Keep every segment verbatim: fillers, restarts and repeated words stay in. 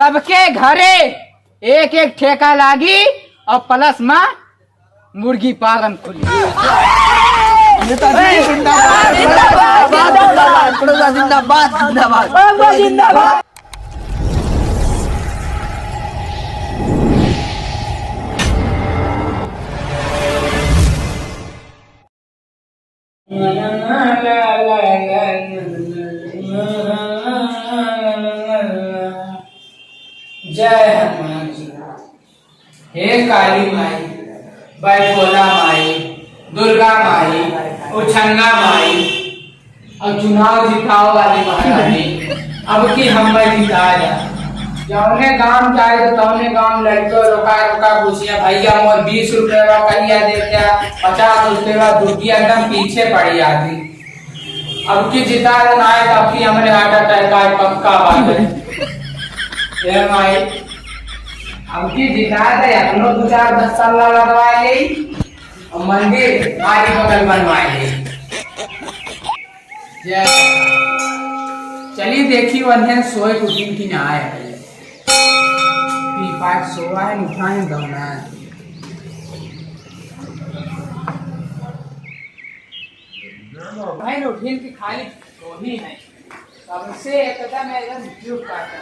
सबके घरे एक एक ठेका लागी और प्लस मा मुर्गी पालन खुली। नेताजी जिंदाबाद, जिंदाबाद, जिंदाबाद, जिंदाबाद। जय हनुमान जी। हे काली माई, बैठोला माई, दुर्गा माई, उछंगा माई, अब चुनाव जिताओ वाली महारानी, अब की हम्मे जिता जा। जौने गांव जाए तो तौने गांव लड़के रोका रोका पूछिया, "भैया मोर बीस रुपया बा, कहिया दे क्या, पचास रुपया बा?" दुखी एकदम पीछे पड़ जाती। अब की जिता ना आए तो अब की हमरे हार्ट अटैक आए, पक्का बात है। ए माई, अब की जिता दे, अपनो दो चार दस साल लगवा ले, और मंदिर आगे बगल बनवा ले। जय। चलिए देखी, वन्हे सोए उठिन की ना आए। पी पाँच सोवा है, उठा है, दौना है। भाई उठिन की खाली सोही है। सबसे एकदम, एकदम झूठ काटा।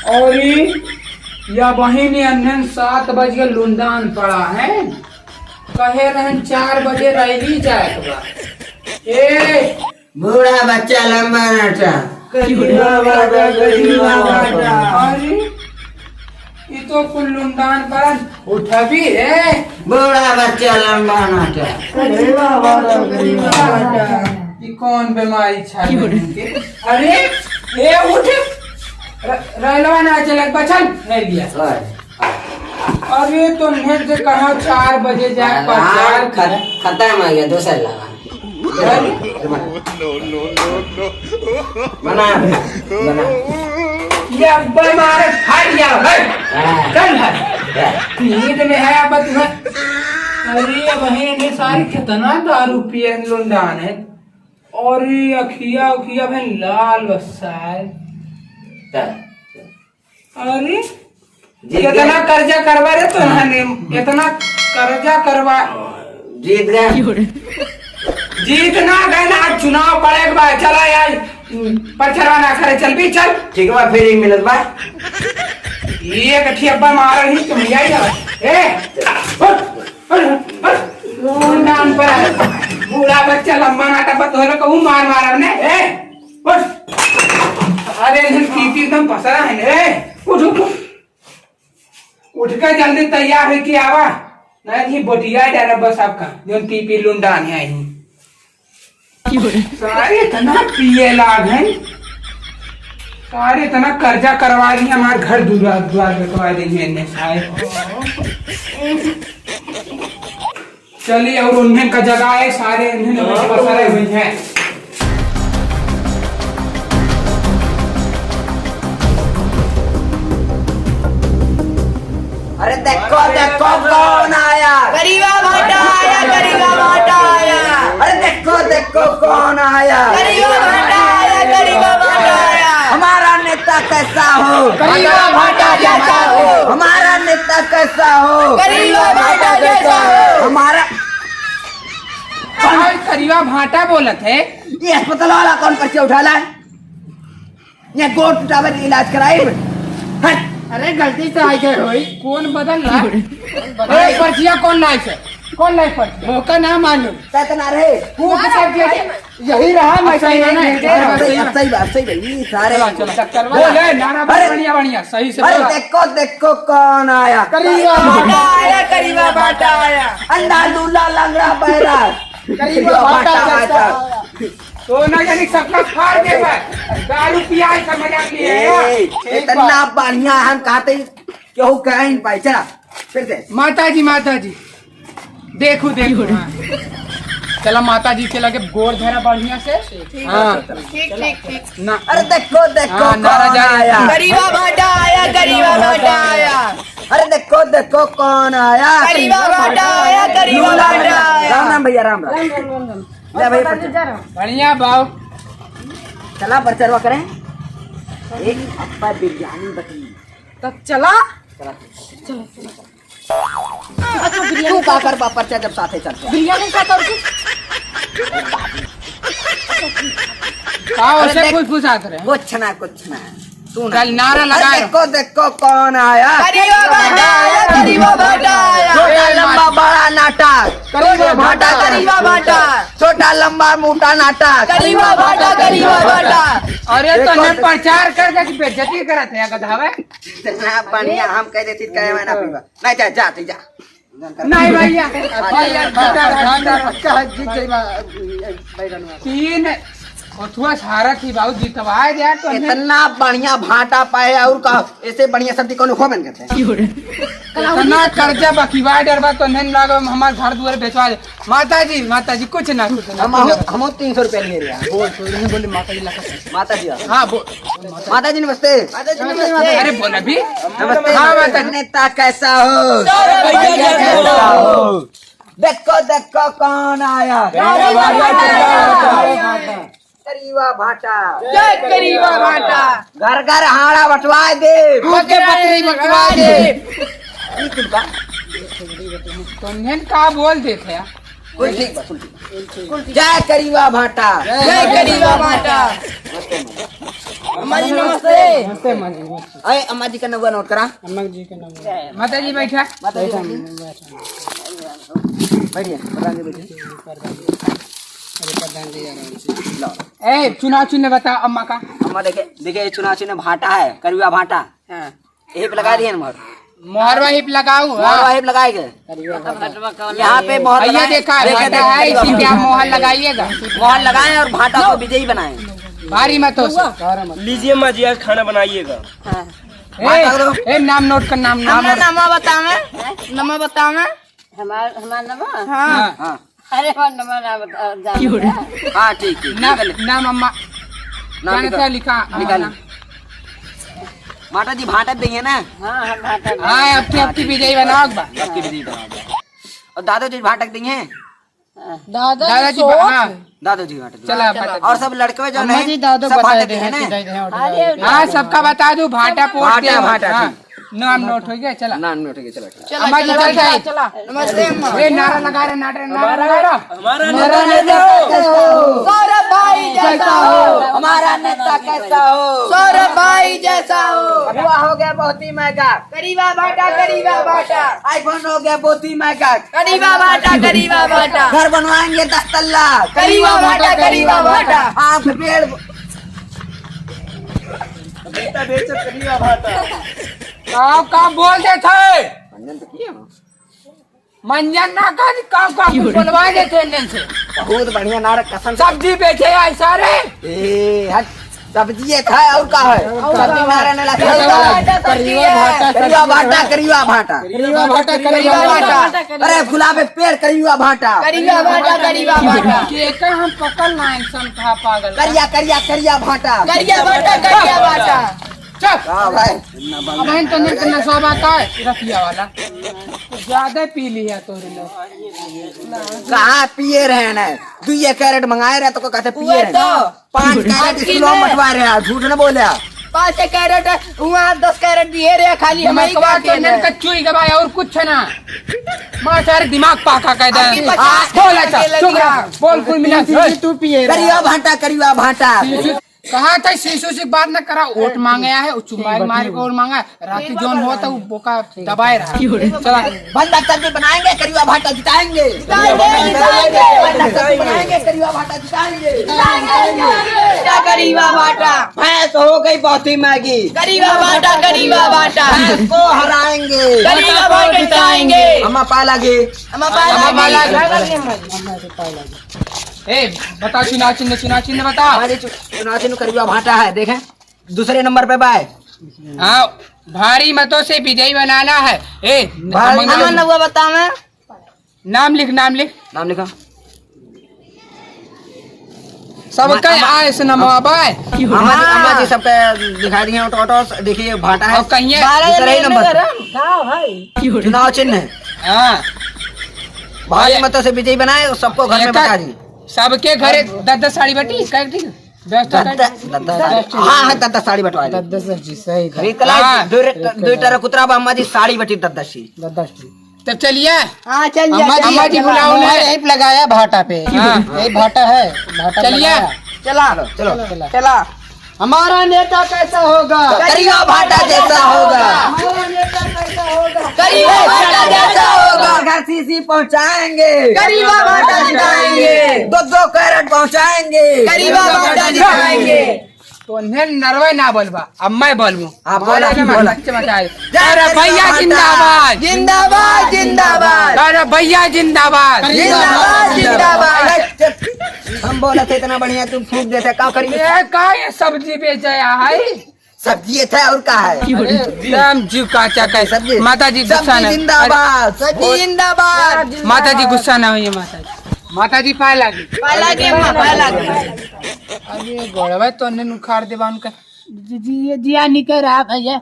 और ई या बहिन अन्हन सात बज के लुंडान पड़ा है, कहे रहन चार बजे रैली जाए के बा। ए, बूढ़ा बच्चा लंबा नाटा। करिया बाटा, करिया बाटा। अरे, ई तो कुल लुंडान पड़ा, उठबी है। बूढ़ा बच्चा लंबा नाटा। करिया बाटा, करिया बाटा। ई कौन बीमारी छा गई इनके? अरे, ए उठ। र-, रैलवा ना चले, बचल, नहीं दिया। अरे, तो नेट से कहाँ चार बजे जाए, आराम पचास खत-, खत्म हो गया, दूसरा लगा। अरे। बना, बना। ये अब्बा मारे, हट गया, हट। हाँ। चल, हट। हाँ। नींद में है अब तुम्हें। अरे, अब ये सारी कितना दारू पिए लुंडान है। और ये अखिया, अखिया भाई लाल बस्सा है। चल। अरे, जीत गए। इतना कर्जा करवा रहे तो ना ने, इतना कर्जा करवा। जीत गए। जीत ना गए ना, आज चुनाव पड़े के बाद चला यार, प्रचार ना करे, चल भी चल। ठीक बा, फिर ही मिलत बा। ये कठिया बा मारा नहीं तुम, यही जा। ए, उठ। अरे, अरे, कौन नाम पर है? बूढ़ा बच्चा लंबा नाटा पर तोहरे कहूँ मार मारब ने। ए, उठ। अरे, इन्हन पीपी एकदम पसरा है ने। ए, उठ, उठ, उठ। उठ के जल्दी तैयार होके आवा। नहीं तो ये बोटिया डालब बस आपका, जौन पीपी लुंडान है यहीं। सारे इतना पिए लाग हैं, सारे इतना कर्जा करवा रही हैं, हमार घर दुआर, दुआर बेचवा देंगे इन्हें सारे। चलिए, और उन्हें का जगह है, सारे उन्हें में पसरे हुए हैं। अरे देखो, देखो कौन आया। करिया भाटा आया, करिया भाटा आया। अरे देखो, देखो कौन आया। करिया भाटा आया, करिया भाटा आया। हमारा नेता कैसा हो? करिया भाटा जैसा हो। हमारा नेता कैसा हो? करिया भाटा जैसा हो। हमारा कौन? करिया भाटा बोलत है। ये अस्पताल वाला कौन पर्चा उठाला है? ये गोड़ टूटावे के इलाज कराई। हट। अरे गलती से आई गए होई। कौन बदल रहा? ए, पर्चिया कौन लाई से? कौन लाई पर्चिया? मौका ना मालूम। तै तो ना रहे। तू के साथ गया? यही रहा, मैं अच्छा, सही यही ना है। नहीं गया। अब सही, अब सही बात, सही बात। ये सारे चला, चला। डॉक्टर वाला। बोले, नाना, अरे, बढ़िया, बढ़िया, सही से अरे, बोला। देखो, देखो कौन आया। करिया भाटा आया, करिया भाटा आया। अंधा, लूला, लंगड़ा, बहरा। करिया भाटा आया। सोना यानी सपना फाड़ दे बस। दारू पिया है, समझ आ गई है। ए, ठीक इतना बा। बढ़िया हम कहते ही केहू कह ही नहीं पाई। चला, फिर से। माता जी, माता जी, देखो, देखो, हाँ। चला माता जी के लगे गोड़ धरा बढ़िया से। ठीक हाँ। बा, ठीक, ठीक, ठीक। ना। अरे देखो, देखो हाँ, नारा कौन जारी आया। रखो। करिया भाटा आया, करिया भाटा आया। अरे देखो, देखो कौन आया। करिया भाटा आया, करिया भाटा आया। राम राम भैया, राम राम। ले भाई, प्रधान जी, पर्चा। जा रहा हूँ। बढ़िया बाऊ। चला, पर्चा रुआ करें। एक अप्पा बिरयानी बटी। तब चला। चला। चलो, चलो। अच्छा, बिरयानी तू का करबा पर्चा जब साथे चलते? बिरयानी का तो कुछ। का अरे उसे देख, कुछ पूछात रहे? कुछ ना, कुछ ना। तू ना। कल नारा लगा अरे रहे। देखो, देखो कौन आया। करीबा भाटा आया, करीबा भाटा आया। छोटा ए, लंबा बड़ा नाटक। करीबा भाटा, भाटा। करीबा भाटा। छोटा लंबा मोटा नाटक। करीबा भाटा, करीबा भाटा। अरे तो देखो, हम प्रचार कर दे कि बेइज्जती करत है गधावे। इतना बढ़िया हम कह देती कहे मैं ना पीबा। नहीं जा, जा, तू जा। नहीं भैया, भैया, भैया, भैया, भैया, जीत जाई बा, बैगनवा। तीन कोठुआ सारा थी बाबू, जितवाए दे तो हमें। इतना बढ़िया भाटा पाए और का, ऐसे बढ़िया सब्जी कौनो खो बन करते हैं? इतना कर्जा बकिवा डर बा तो नहीं लाग, हमार घर दुआर बेचवा दे। माता जी, माता जी, कुछ ना, कुछ ना, हम कुछ ना। हम तीन सौ रुपया लिए रहे हैं। बोल, बोल, नहीं बोले, माता जी लगा। माता जी। हाँ, बोल। माता जी नमस्ते। माता जी नमस्ते। अरे बोल अभी। नमस्ते। हाँ, माता जी। नेता कैसा हो? सौरभ भैया कैसा हो? देखो, देखो कौन आया। करीबा भाटा। जय करीबा भाटा। घर घर हाड़ा बंटवा दे। ओके, बकरी बंटवा दे। ई कुल बा। तो नेन का बोल देते हैं? कुल ठीक बा, कुल ठीक बा। जय करीबा भाटा। जय करीबा भाटा। अम्मा जी नमस्ते। नमस्ते, अम्मा जी, नमस्ते। अरे अम्मा जी का नंबर नोट करा। अम्मा जी का नंबर। माता जी बैठा। माता जी बैठा, बैठा। बैठा। बैठिए, प्रधान जी बैठिए। प्रधान जी। अरे प्रधान जी आराम से। लो। ए, चुनाव चिन्ह बता अम्मा का। अम्मा देखे, देखे ये चुनाव चिन्ह भाटा है, करीबा भाटा। हाँ। यही पे लगा दिए ना मोहर। मोहर वहीं पे लगाऊ, मोहर हाँ। वहीं पे लगाएंगे। यहाँ पे मोहर भैया लगाए। देखा है, देखा, भाटा देखा, है, देखा। इसी पे आप मोहर लगाइएगा। मोहर लगाए और भाटा को विजयी बनाए। भारी मतों से। लीजिए माँ जी, आज खाना बनाइएगा। हाँ। ए, भाटा करो। ए, नाम नोट कर, नाम, नाम अम्मा नोट। नामा बतावे, नामा बतावे। हमार, हमार नामा? हाँ। हाँ। अरे, हमार नामा ना बता, जान क्यों रे? दे। हाँ, ठीक, ठीक, नाम, निकाल। नाम अम्मा। नाम जानते निकाल। हैं, लिखा, निकाल। हाँ। माता जी भाटक देंगे ना? हाँ, हम भाटक देंगे। हाँ, अब की, अब की विजयी बनाओ बा। अब की विजयी बनाओ बा। और दादा जी भाटक देंगे? हाँ। दादा दादा जी जी बा-, सोच। हाँ। दादा जी भाटक देंगे। चला, हाँ, चला। भाटक और सब लड़के जो अम्मा नहीं, जी, दादा सब बता भाटक दे देंगे हैं ना? कि दादा भाटक हाँ, दे। हाँ, सबका बता दो, भाटा पोट भाटा, दे। भाटा, हाँ। ठीक। नाम नोट हो गया, चला। नाम नोट हो गया, चला, चला। चला, अम्मा जी, चला, चल चला, जाए। चला। नमस्ते अम्मा। ए, नारा लगा रहे, नारा, नारा लगा रहे। हमारा नेता कैसा हो? सौरभ भाई जैसा हो। हमारा नेता कैसा हो? सौरभ भाई जैसा हो। हुआ हो गया बहुत ही महंगा। करीबा भाटा, करीबा भाटा। iPhone हो गया बहुत ही महंगा। करीबा भाटा, करीबा भाटा। घर बनवाएंगे दस तल्ला। करीबा भाटा, करीबा भाटा। आम के पेड़। पपीता बेचो, करीबा भाटा। का, का बोल देत है? मंजन तो किए हो? मंजन ना का, का, का बोलवा देते हैं इनसे। बहुत बढ़िया नारा कसम से। सब्जी बेचे आई सारे। ए, हट, सब्जी एक है और का है? और सब्जी का? नारा ना लाते। करीबा भाटा, करीबा भाटा। करीबा भाटा, करीबा भाटा। अरे गुलाब के पेड़ करीबा भाटा। करीबा भाटा, करीबा भाटा। के का हम पकड़ ना इंसान कहा पागल। करिया, करिया, करिया भाटा। करिया भाटा, करिया भाटा। चुप। हाँ भाई। अब हम तो नहीं करना सब आता है, रखिया वाला। ज्यादा पी लिया तोरे लोग। कहाँ पिए रहे ना? दुइये कैरेट मंगाए रहे तो को कहते पिए रहे। तो। पाँच कैरेट किलो मटवा रहे हैं, झूठ न बोले। पाँच कैरेट, वहाँ दस कैरेट दिए रहे खाली, हम ही दिमागवा तो नन कच्चू ही गवाए और कुछ ना। माँ सारे दिमाग पाका कह दे। आपकी पचास बोल कैरेट अच्छा, लगी चुप रहा। बोल कुल मिला। तू पिए रहे। करिया भाटा, करिया भाटा। कहा था शीशु से बात न करा, वोट मांगे है, वो चुम्मा मार के वोट मांगा, राती जोन हो तो वो बोका दबाए रहा। चला। बंदा तक भी बनाएंगे, करिया भाटा जिताएंगे। जिताएंगे, जिताएंगे। बंदा तक भी बनाएंगे, करिया भाटा जिताएंगे। जिताएंगे। क्या करिया भाटा? भैंस हो गई बहुत ही महंगी। करिया भाटा, करिया भाटा। भैंस को हराएंगे। करिया भाटा जिताएंगे। हम पाला गए। हम पाला गए। ए, बताओ चुनाव चिन्ह, चुनाव चिन्ह बताओ। हमारे चु-, चुनाव चिन्ह करिया भाटा है, देखें, दूसरे नंबर पे बाय। हाँ, भारी मतों से विजयी बनाना है। ए, भारी अमन मतों से। नौवा बतावे। नाम लिख, नाम लिख। नाम लिखा। सबका अम्मा, आए से नमवा बाय। अम्मा जी, अम्मा जी सबके दिखा दिए, ऑटो, ऑटो, देखिए, भाटा है। और कहिए। दूसरा ही नंबर। का भाई? चुनाव चिन्ह है। हाँ। भारी मतों से विजयी बनाए और सबको घर में बता दिए। सबके घरे दस दस साड़ी बटी, कह ठीक? दस दस साड़ी। दस दस, दस दस, हाँ, हाँ, दस दस साड़ी बटवा दे। दस दस जी, सही था। खरीद के ला, हाँ। दो रे-, दो टरा कुतरा बा, अम्मा जी, साड़ी बटी दस दस जी। दस दस जी। तब चलिए। हाँ, चल जा, अम्मा जी, चल जा, अम्मा जी, चला। बुलाओ ना। यहीं पे लगाया भाटा पे। हाँ। यही भाटा है, भाटा चलिए। लगाया। चला। चलो, चलो। चला। चला। हमारा नेता कैसा होगा? करिया भाटा जैसा होगा। हमारा नेता कैसा होगा? करिया भाटा जैसा होगा। घर सीसी पहुंचाएंगे। करिया भाटा जिताएंगे। दो दो कैरेट पहुंचाएंगे। करिया भाटा जिताएंगे। तो उन्हें नरवे ना बोलबा, अब मैं बोलबू। हाँ, बोला, बोला, बोला। मत चमकाए। जय अरे करिया भैया भाटा। जिंदाबाद। जिंदाबाद, जिंदाबाद। अरे भैया जिंदाबाद। जिंदाबाद, जिंदाबाद। हम बोला थे इतना बढ़िया, तुम फूंक देते, का करिए? ये का ये सब्जी बेचे है? सब्जी ये था और का है? अरे, एकदम जीव काचा का है। सब्जी। माता जी गुस्सा सब्जी ना। जिंदाबाद, सब्जी जिंदाबाद। माता जी गुस्सा ना होइए, माता जी। माता जी पाए लागी। पाए लागी, अम्मा, पाए लागी। अरे गोड़वा तो ने उखाड़ देबा उनका। जी, जी, ये जिया निकर रहा भैया।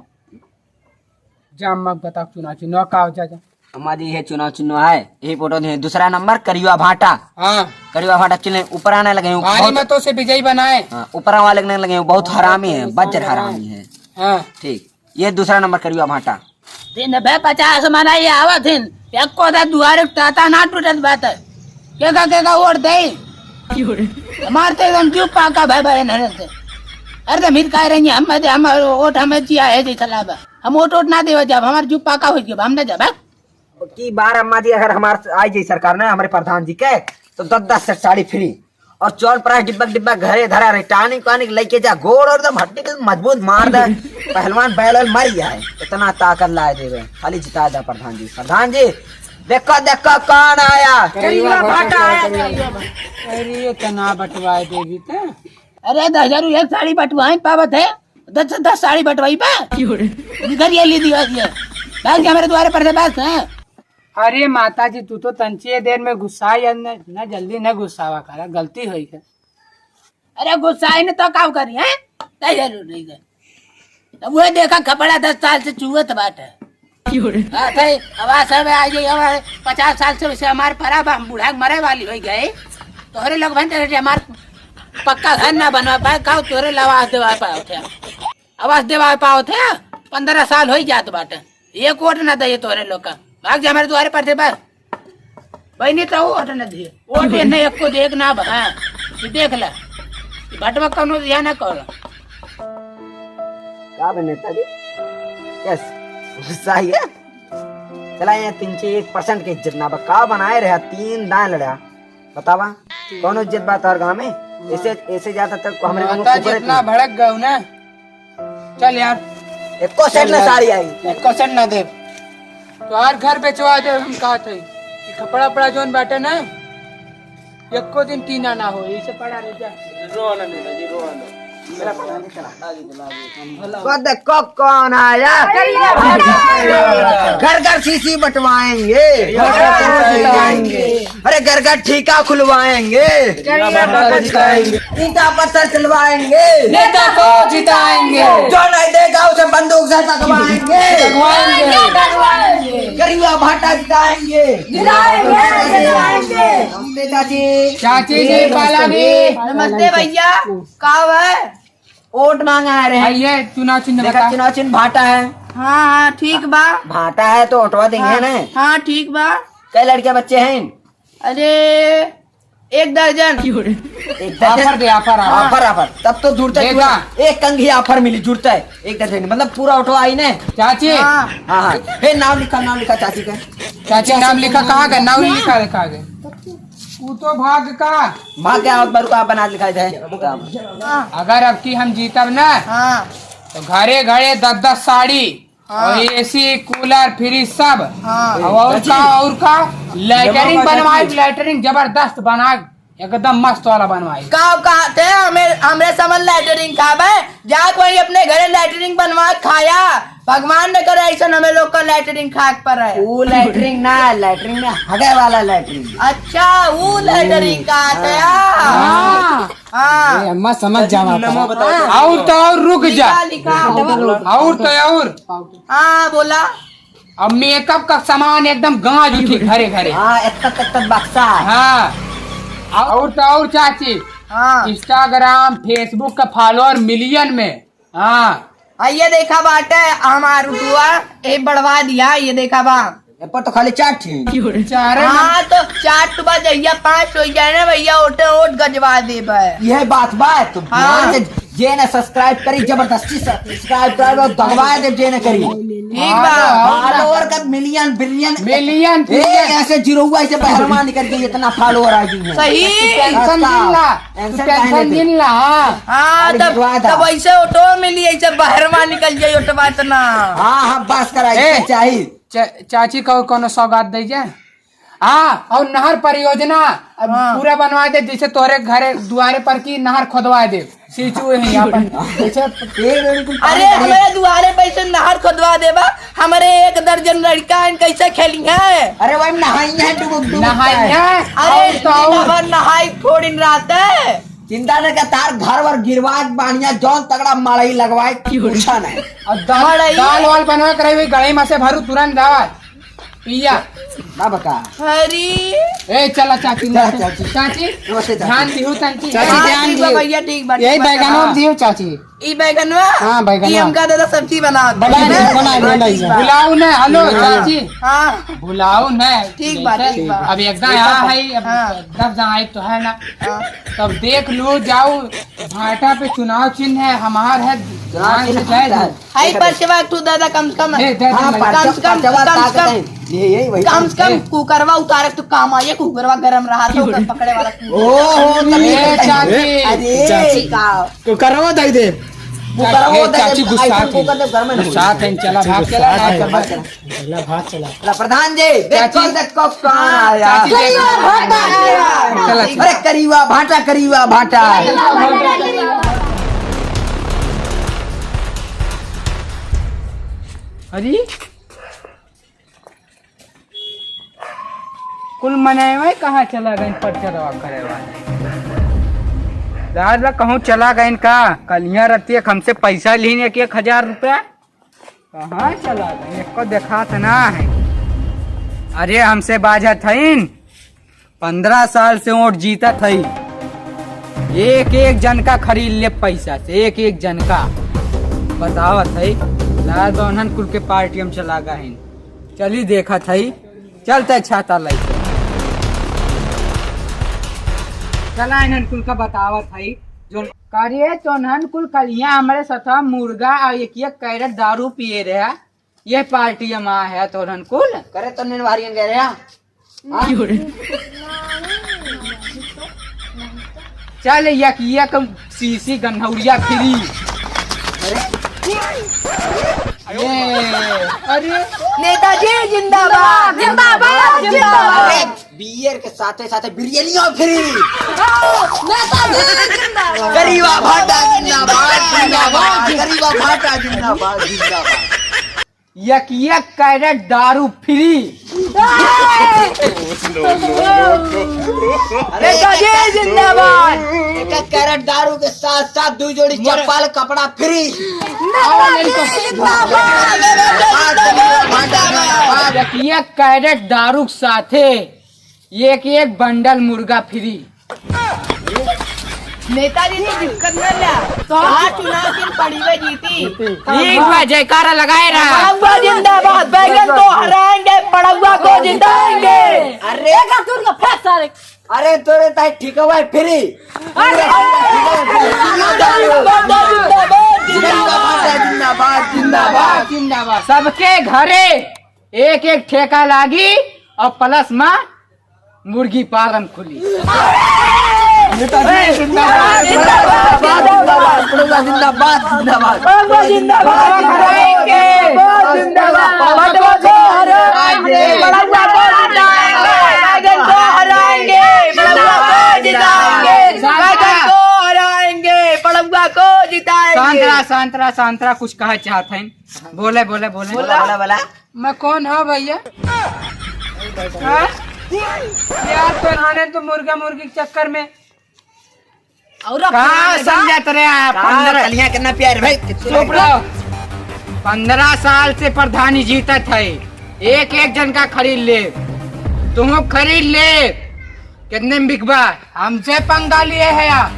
जा अम्मा के बता, चुनाव चिन्ह का हो, जा, जा। अम्मा जी, ये चुनाव चिन्ह है, यही फोटो दे, दूसरा नंबर करिया भाटा। हाँ। करिया भाटा चिन्ह ऊपर आने लगे हैं, भारी बहुत मतों से विजयी बनाए। हाँ, ऊपर वाले लगने लगे हैं, बहुत हरामी है, बज्जर हरामी है। हाँ। ठीक, ये दूसरा नंबर करिया भाटा। दिन भे पचास मना ये आवत हिन, एको दा दुआरे ताता ना टूटत बात है। के का, के का वोट दे? हमार तो एकदम जीव पाका भाई, भाई नरे से। अरे तो मित कह रही है, हम, हम वोट हमें जिया है जैसा लाबा। हम वोट, वोट ना देवे जब हमार जीव पाका हो गया, हम ना जाब। की बार अम्मा जी, अगर हमार आई जाई सरकार ना, हमारे प्रधान जी के, तो दस दस सेट साड़ी फ्री और चौन प्राइस डिब्बा डिब्बा घरे धरा रहे, टानिक वानिक लेके जा, गोड़ और एकदम हड्डी के मजबूत मार दे, पहलवान बैल वैल मर गया है, इतना ताकत लाए देवे, खाली जिता दे प्रधान जी। प्रधान जी, देखो देखो कौन आया। करिया भाटा आया, करिया भाटा। अरे ये तना बटवाए देवी ते। अरे दस हजार एक साड़ी बटवाए पावत है, दस दस साड़ी बटवाई बा। क्यों रे? घर ये ली दिया ये। भाग जा मेरे द्वारे पर से बस, हाँ। अरे माता जी, तू तो तंचिए देर में गुस्सा या न, न जल्दी न गुस्सावा करा, गलती होई है। अरे गुस्सा ही न तो का करी, हैं? तय जरूर नहीं गए। तब वो देखा कपड़ा दस साल से चुअत बाटे। क्यों रे? हाँ, तय आवाज सब आ गई, हमारे पचास साल से वैसे हमारे परा बा, हम बूढ़ा के मरे वाली हो गए। तोहरे लोग भन तेरे हमार पक्का घर ना बनवा पाए, का तोहरे ला आवास देवा पाओ थे? आवास देवा पाओ थे? पन्द्रह साल हो जात बाटे, एक वोट ना दे तोहरे लोग का। भाग जा हमारे द्वारे पर थे बस। बहनी तो वोट ना दिए, वोट ये नहीं, एको देख ना बा। हाँ, ये देख ला, ये भटवा कौनो दिया ना कौन। का बे नेताजी? यस, गुस्सा ही है। चला, ये तीन से एक परसेंट के इज्जत ना बा। का बनाए रहा, तीन दाएं लड़ा। बतावा, कौन इज्जत बा तोहर गाँव में? ऐसे, ऐसे जाता तक हमरे गाँव में माता जी कुकुर इतना इतना। भड़क गयो ना। चल यार। एको सेट चल ना यार। साड़ी आई। एको सेट ना दे। तोहार घर बेचवा दे, हम कहा थे। ये कपड़ा, उपड़ा जोन बाटे ना, एको दिन टीना ना हो, इसे पड़ा रह जा। रो ना नेताजी, रो ना। वो देखो कौन आया। घर घर सीसी बंटवाएंगे। अरे घर घर ठीका खुलवाएंगे। ईंटा पत्थर चलवाएंगे। नेता को जिताएंगे। जो नहीं देगा उसे बंदूक से तकवाएंगे। करिया भाटा जिताएंगे। नेताजी। चाची जी, पाला जी। नमस्ते भैया। का है? वोट मांगा आ रहे हैं। ये चुनाव चिन्ह देखा, बता। चुनाव चिन्ह भाटा है। हाँ, हाँ, ठीक बा। भाटा है तो वोटवा देंगे हाँ, ना। हाँ, ठीक बा। कई लड़के बच्चे हैं? अरे, एक दर्जन। एक दर्जन? ऑफर दे, ऑफर, ऑफर। ऑफर, ऑफर। तब तो जुड़ता है देखा। पूरा। एक कंघी ऑफर मिली, जुड़ता है। एक दर्जन, मतलब पूरा वोटवा आई ना। चाची। हाँ। हाँ, हाँ। हे, नाम लिखा, नाम लिखा चाची का। चाची, नाम लिखा, कहाँ गए? नाम लिखा, लिखा गए। तू तो भाग का। भाग गया, और बरुआ बना लिखा जाए। अगर अब की हम जीतब ना, हाँ। तो घरे घरे दस दस साड़ी हाँ। और एसी, कूलर, फ्रिज सब। हाँ। और, और का, और का? लेटरिन बनवाए, लेटरिन जबरदस्त बना, एकदम मस्त वाला बनवाए। का, का, ते हमें, हमरे समझ लेटरिन खाबे? जा कोई अपने घरे लेटरिन बनवा खाया। भगवान न करे ऐसन हमें लोग का लेटरिन खाए के पड़े। वो लेटरिन ना, लेटरिन में हगे वाला लेटरिन। अच्छा, वो लेटरिन का आते हैं। हाँ। हाँ। ए, अम्मा समझ जावा नमो पर। बताओ। और तो और रुक जा। लिखा, लिखा। और तो और। हाँ, बोला। अब मेकअप का सामान एकदम गांज उठी घरे घरे। हाँ, इतना, इतना बक्सा। हाँ। और तो और चाची, हाँ। Instagram, Facebook का follower million में। हाँ। आ, ये देखा बाटे हमार रुतुआ, ए बढ़वा दिया, ये देखा बा। ए पर तो खाली चार ठी। चार है ना? हाँ, तो चार तो बा, जहिया पाँच हो जाए ना भैया, ओटे ओट गजवा देबे। यह बात बा, तो हाँ। ध्यान से जे ने subscribe करी, जबरदस्ती subscribe कर दो, दबवा दे जे ने करी। ठीक बा। Follower का million, billion, million, ए, billion। ऐसे जीरो हुआ, ऐसे बहरवा निकल गई, इतना follower आ गई है। सही। Tension जिन ला, tension tension काहे लेते? जिन ला, हाँ। हाँ, अरे तब, जितवा दा। तब ऐसे ओटो मिली, ऐसे बहरवा निकल जाई, ओटवा इतना। हाँ, हाँ, बस करा, ए, इतना चाहिए। चा-, चाची को कोनो सौगात दे जाए। हाँ, और नहर परियोजना अब हाँ। पूरा बनवा दे, जैसे तोरे घरे दुआरे पर की नहर खोदवा दे, सींचू ही अपन। जैसे अरे, हमारे दुआरे पे से नहर खोदवा देबा, हमारे एक दर्जन लड़का हैं, कैसे खेली हैं? अरे, वही नहाई हैं, डुबुक, डुबुक नहाई हैं। अरे, और तो और। दिन भर नहाई थोड़ी न रहते। चिंता न कर, तार घर वर गिरवा, बढ़िया जौन तगड़ा मड़ई लगवाए, पूछा नहीं। और दाल, मड़ई। दाल वाल बनवा करे हुई गढ़ई में से भरू, तुरंत जावा। पिया। ना बका। हरी। ए, चला चाची, चला नमस्ते। चाची। चाची, नमस्ते चाची। ध्यान दिहु तंची। चाची, हाँ, ध्यान ठीक बा दिहु। भैया, ठीक बा, यही ठीक बा। बैगनवा हाँ। दिहु चाची। ई बैगनवा? हाँ, बैगनवा। ई हमका दादा सब्जी बना दे। बना दे, बना दे, बना दे। भुलाऊ न, हेलो, हाँ। चाची। हाँ। भुलाऊ न। ठीक बा, ठीक बा। अब एकदम यहाँ है, अब हाँ। दब जाए तो है ना। हाँ। तब देख लो, जाओ, भाटा पे चुनाव चिन्ह है, हमार है, चुनाव ध्यान से चिन्ह जाए हमार दो। है। हाई परचवा तू दादा कम से कम। ए, दे दे, हाँ, दे दे। परचवा, कम से कम, परचवा कम से ताकत कम। है। ये, यही वही। कम से कम ए। कुकरवा उतारे तो काम आए, कुकरवा गरम रहा तो ओकर पकड़े वाला कुकर। ओ, हो, तब ए, ये चाची। अरे, चाची। का? कुकरवा दे दे। कुकरवा ए, दे दे, चाची गुस्सा ऐसे है। कुकर दे घर में गुस्सा नहीं। है, चला, भाग, चला, चला, भाग, चला। चला। चला, भाग, चला। चला, प्रधान जी, देखो, चाची। देखो, कौन हाँ, आया? चाची, देखो। करिया भाटा आया। चला, चला। अरे, करिया भाटा, करिया भाटा। अरे, कुल मनई कहाँ चला गइन परचरवा करे वाले? दादा कहूँ चला गइन का? कलिया रतिया हमसे पैसा लीन एक, एक हजार रुपया। कहाँ चला गइन? एको देखात ना है। अरे हमसे बाझत हइन, पन्द्रह साल से वोट जीतत हई, एक एक जन का खरीद ले पैसा से, एक एक जन का। बतावत हई, लाल बहनन कुल के पार्टी हम चला गए हैं। चली देखत हई, चलते छाता लइके। चला इन्हन कुल का बतावत हई, जो कार्य तोन्हन कुल कलिया हमरे साथ मुर्गा और एक एक कैरेट दारू पिए रहे। ये पार्टी में आया है तोरन कुल। करे तो नेन वारियन गए रे, हाँ? हाँ? चल, एक, एक सीसी गन्हौरिया फ्री। अरे। ये, अरे। नेताजी जिंदाबाद, जिंदाबाद, जिंदाबाद। अरे, बियर के साथे साथे बिरयानियों फ्री। नेताजी जिंदाबाद। करिया भाटा जिंदाबाद, जिंदाबाद। करिया भाटा जिंदाबाद, जिंदाबाद। एक, एक कैरेट दारू फ्री। अरे नेताजी जिंदाबाद। एक, एक कैरेट दारू के साथ साथ दो जोड़ी चप्पल कपड़ा फ्री। नेताजी जिंदाबाद। एक, एक कैरेट दारू के साथे एक एक बंडल मुर्गा फ्री। नेताजी तो दिक्कत न ल्या, तो हाँ चुनाव चिन्ह पड़ी वे जीती। ठीक बा, जयकारा लगाए रहा। पड़ौआ जिंदाबाद, बैगन को हराएंगे, पड़ौआ को जिताएंगे। अरे का दूर का फेंक सारे। अरे तोरे ताई ठीक है फ्री। अरे जिंदाबाद, जिंदाबाद, जिंदाबाद, जिंदाबाद। सबके घरे एक एक ठेका लागी और प्लस मा मुर्गी पालन खुली। नेताजी जिंदाबाद, जिंदाबाद, जिंदाबाद, जिंदाबाद, जिंदाबाद। जिंदाबाद, जिंदाबाद। जिंदाबाद। बड़ौआ को हराएंगे, बड़ौआ को जिताएंगे, बैगन को हराएंगे, बड़ौआ को जिताएंगे, बैगन को हराएंगे, बड़ौआ को जिताएंगे। शांत रहा, शांत रहा, शांत रहा, कुछ कहा चाहत हैं। बोले, बोले, बोले। बोला, बोला, बोला। मैं कौन हूँ भैया? हाँ? यार, तोहने तो मुर्गा मुर्गी के चक्कर में और अब कहाँ समझत रहे आप? कहाँ पन्द्रह कलियाँ कितना प्यार है भाई, कितना चुप रहो। पन्द्रह साल से प्रधानी जीतत है, एक एक जन का खरीद ले, तुम खरीद ले। कितने में बिकबा? हमसे पंगा लिए है यार।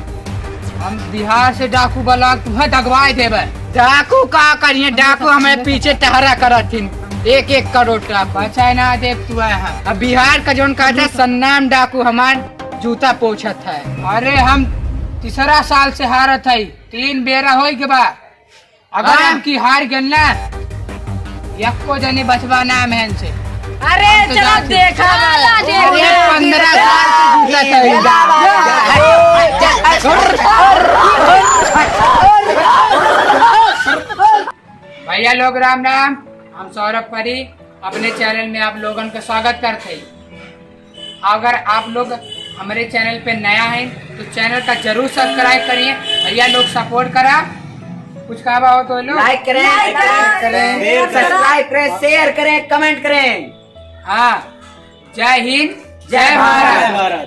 हम बिहार से डाकू बला तुम्हें दगवाए देबे। डाकू का करिए, डाकू हमें पीछे टहरा करत हिन। एक एक करोड़ डाकू। बचाए ना देब तू है। अब बिहार का जौन कहता है सन्नाम डाकू हमार जूता पोछत है। अरे हम तीसरा साल से हारत है, तीन बेरा होई के बा। अगर हाँ। हम की हार गन ना, यक्को जने बचबा ना महन से। अरे हम तो चला जाते। देखा हाँ, बा। अरे देखा। पंद्रह साल से जूता चढ़ी। भैया लोग राम राम, हम सौरभ परी अपने चैनल में आप लोगन का स्वागत करते हैं। अगर आप लोग हमारे चैनल पे नया हैं तो चैनल का जरूर सब्सक्राइब करिए। भैया लोग सपोर्ट करा, कुछ कहा हो तो लोग लाइक करें, लाइक कमेंट करें, करें, सब्सक्राइब करें, शेयर करें, कमेंट करें। हाँ, जय हिंद, जय जय भारत। भारत।